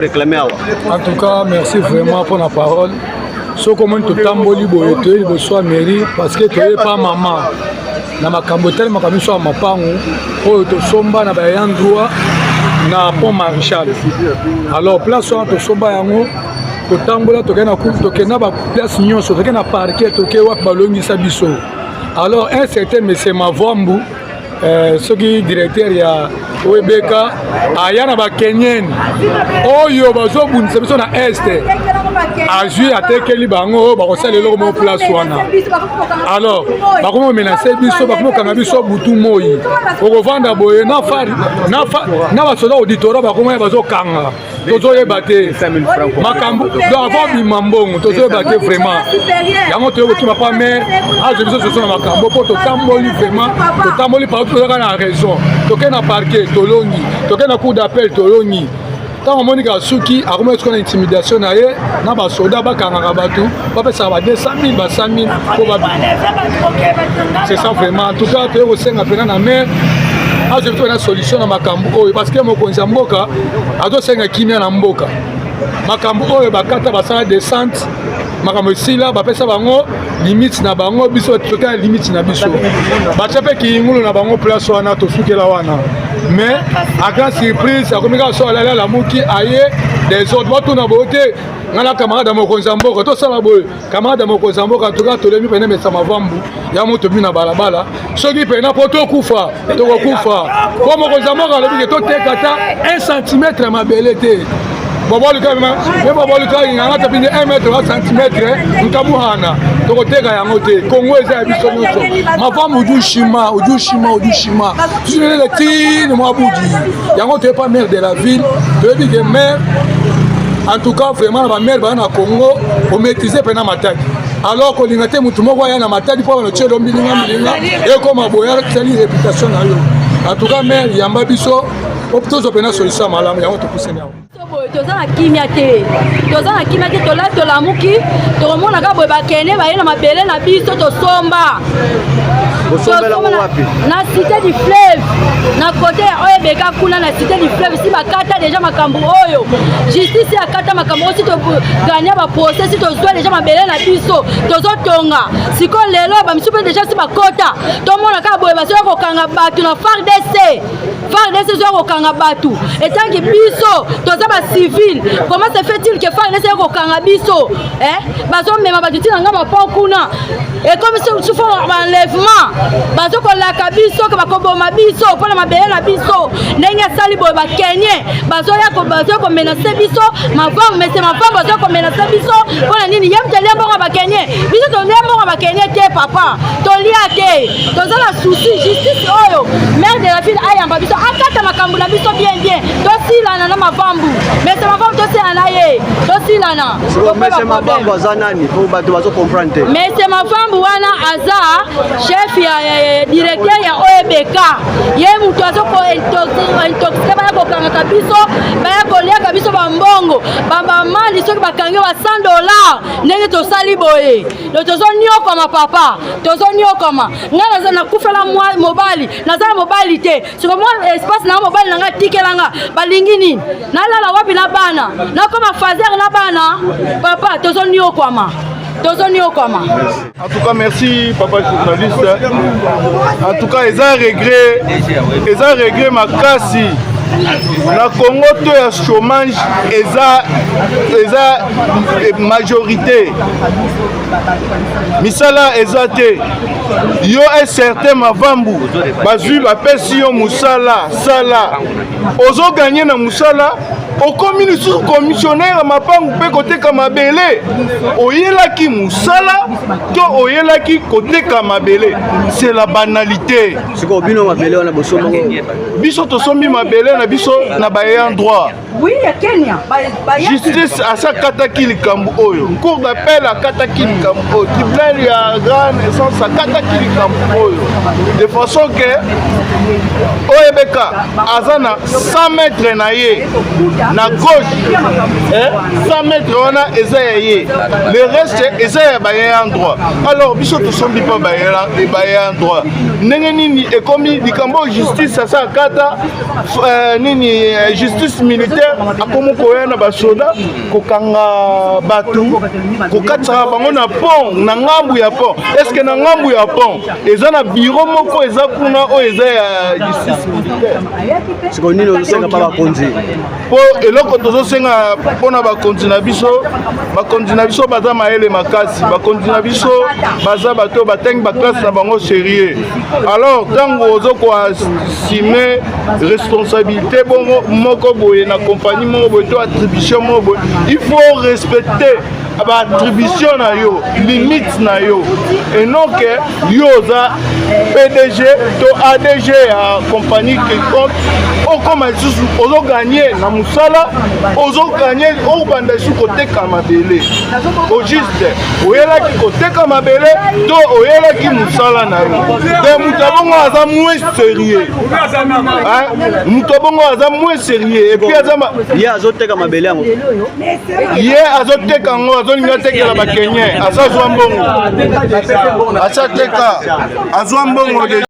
Réclamer awa. En tout cas, merci vraiment pour la parole. Soki omoni totamboli boye, toye liboso ya mairie parce que toye pa mama na makambo etelemaka biso ya mapangu oyo tosomba na bayan droit na Pont Maréchal. Alors place wana tosomba yango, totambola, tokende na baplace nyonso, toke na parquet, toke wapi, balongisa biso. Alors un certain monsieur Mavwambu, soki directeur ya OEBK, aya na bakenyeni oyo bazobundisa biso na Est, azwi atekeli bango oyo bakosala eloko moko place wana. Alors bakomi komenacer biso, bakomi kokanga biso butu moi, okovanda boye na fari na basoda auditorat, bakomi bazokanga, tozoyeba te makambo. Donc avant bima mbongo, tozoyeba te vraiment. Yango toye kokima pa maire azwa biso soso na makambo, mpo totamboli vraiment, totamboli partout, tozaka na raison. Toke na parquet, tolongi, toke na cour d'appel, tolongi. Ntango amonika suki, akomi sikoyo na intimidation na ye na basoda, bakangaka bato, bapesaka ba 200 000, ba 100 000 mpo babima. C'est ça vraiment. En tout cas, toye kosenga mpena na maire azwa biso na solution na makambo oyo, parce que mokonzi ya mboka azosenga kimia na mboka. Makambo oyo bakata, basala descente, makambo esila, bapesa bango limite na bango, biso tokala limite na biso, batya mpe kiyingulu na bango place wana, tosukela wana. Mais à grande surprise, akomi kaka so alali, alamuki, aye désordre. Batuna boye te, ngai na camarade ya mokonzi ya mboka tosala boye, camarade ya mokonzi ya mboka. En tout cas, tolemi pene mesa Mavambu ya moto bimi na balabala. Soki pena mpo tokufa, tokokufa, mpo mokonzi ya mboka alobi ke toteka ata 1 centimètre ya mabele te. Bobolika me bobolika inganga tapindi 1 mètre wa centimètre nkabuhana, tokoteka yango te. Kongo eza ya biso nyonso. Mavambu ujushima, ujushima, ujushima tuzinelele tini mwa budi yango. Toyepa maire de la ville, toyebi ke maire, en tout cas vraiment na bamaire baya na Congo, omaîtrise mpena Matadi. Alors kolinga te motu moko aya na Matadi mpo bana tielo mbilinga mbilinga ekoma boya, sali réputation na yo. En tout cas, maire, yamba biso, tozwa mpena solution ya malamu. Yango topusani awa. Boye toza na kimia te, toza na kimia te. Tolali, tolamuki, tokomona kaka boye bakende, baye na mabele na biso tosomba. Na Cité du Fleuve, na côté ya oyo ebeka kuna na Cité du Fleuve. Si bakata déjà makambo oyo, justice akata makambo oyo, si togagner baprocès, si tozwa déjà mabele na biso, tozotonga. Sikoyo lelo bamisu mpe déjà si bakota, tomona kaka boye bazoya kokanga bato na FARDC. FARDC ezoya kokanga bato etangi biso toza bacivile. Comment se fait-il que FARDC eya kokanga biso? Bazomema bato ntina nga bapo kuna, ekomi sous forme baenlèvement, bazokolaka biso ke bakoboma biso mpona mabele na biso. Ndenge asali boye, bakenye bazoya komenacer biso. Mavambu, mese Mavambu bazoya komenacer biso mpona nini? Ye moto alia mbongo bakenye, biso tolia mbongo bakenye te. Papa, tolia te. Toza na souci justice oyo, maire de la ville ayamba biso, akata makambo na biso bien bien, tosilana na Mavambu, mese Mavambu, tosilana na ye, tosilana. Mese Mavambu aza nani po bato bazocomprendre te? Mese Mavambu wana aza chef ya directeur ya OEBK. Ye moto azokointoxiquer, baya kokangaka biso, baya koliaka biso bambongo, bamali. Soki bakangi ba 100 $, ndenge tosali boye, tozoniokama papa, tozoniokama. Ngai nakufela mobali, naza na mobali te. Siko mwa espace nanga, mobali na ngai atikelanga, balingi nini? Nalala wapi na bana? Nakoma fazer na bana? Papa, tozoniokwama, tozoniokwama. En tout cas, merci papa journaliste. En tout cas, eza regret, eza regret makasi. Na Congo to ya chômage eza majorité, misala eza te. Yo un certain Mavambu, bazwi, bapesi yo mosala, sala, ozogagner na mosala, okomi lisusu commissionnaire ya mapangu mpe koteka mabele. Oyelaki mosala to oyelaki koteka mabele? C'est la banalité. Sikoyo bino mabele wana bosombango? Biso tosombi mabele na biso na baayant droit. Oui, ya Kenya. Justice asakataki likambo oyo, cour d'appel akataki likambo oyo, tribunal ya grande instance akataki likambo oyo de façon ke OEBK aza na 100 mètre na ye na gauche, 100 mètre wana eza ya ye, le reste eza ya baayants droit. Alors biso tosombi mpa baayants droit. Ndenge nini ekomi likambo oyo? Justice asa akata nini, justice militaire akomi koya na basoda kokanga bato, kokatisaka bango na pont, na ngambu ya pont. Est-ce na ngambu ya pont eza na bureau moko eza kuna oyo eza ya justice militaire? Sikoyo nini ozosenga mpa bakonzi? Mpo eloko tozosenga mpona bakonzi na biso, bakonzi na biso baza mayele makasi, bakonzi na biso baza bato batangi baclasse na bango sérieux. Alors ntango ozo koassumer responsabilité bongo moko boye na compagnie moko boye to attribution moko boye, il faut respecter baattribution na yo, limite na yo, et non que yo oza PDG to ADG ya compagnie quelconque, okóma lisusu ozogagner na mosala, ozogagner, obanda lisusu koteka mabele. Au juste oyelaki koteka mabele to oyelaki mosala na yo te? Moto abongo aza moins sérieux, moto abongo aza moins sérieux et puis aza Ye azoteka mabele yango? Ye azoteka yango, azolinga atekela bakenye. Asa azwa mbongo, asa teka, azwa mbongo.